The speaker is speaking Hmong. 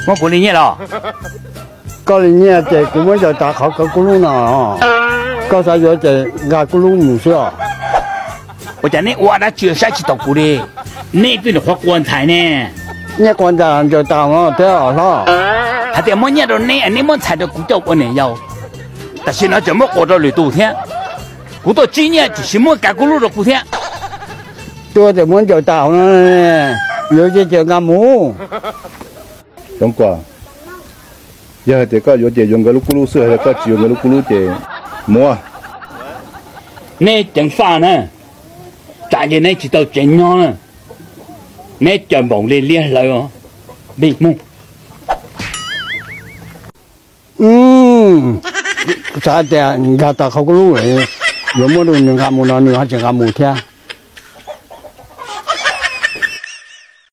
Muab kuv li nyiaj los? Koj li nyiaj ces kuv muab ncaws tas qhov koj kuv lub no. Koj xav yuav ces nqa kuv lub mus xwb os. Ua cas neb ua dab tsi saib tsis taus kuv li? Neb twb nyuam qhuav qua ntxhais ne. Nyiaj qua ntxhais ncaws tas no thiab os hlob? Hais tias muab nyiaj rau neb, neb muab ntxhais rau kuv coj ua niam yau. Tam sim no tseem muab qua rau lwm tus thiab. Kuv tuaj tsib nyiaj tiam sis muab kav kuv lub rau kuv thiab. Twb tias muab ncaws tas no, yuav ces nqa mus. Xyoob Kuam, yog hais tias koj yuav ces yuav nkawd lub kub lub xwb, yog koj tsis yuav nkawd lub kub lub ces muab. Neb ceev faj na, tsam ces neb tsis tau tsev nyob na. Neb cawm npaum li liab hlawv os, Vij Hmoob. Xav tias nkag tau qhov kub lub, yuav muab rau nws nqa mus no nws ho tsis nqa mus thiab.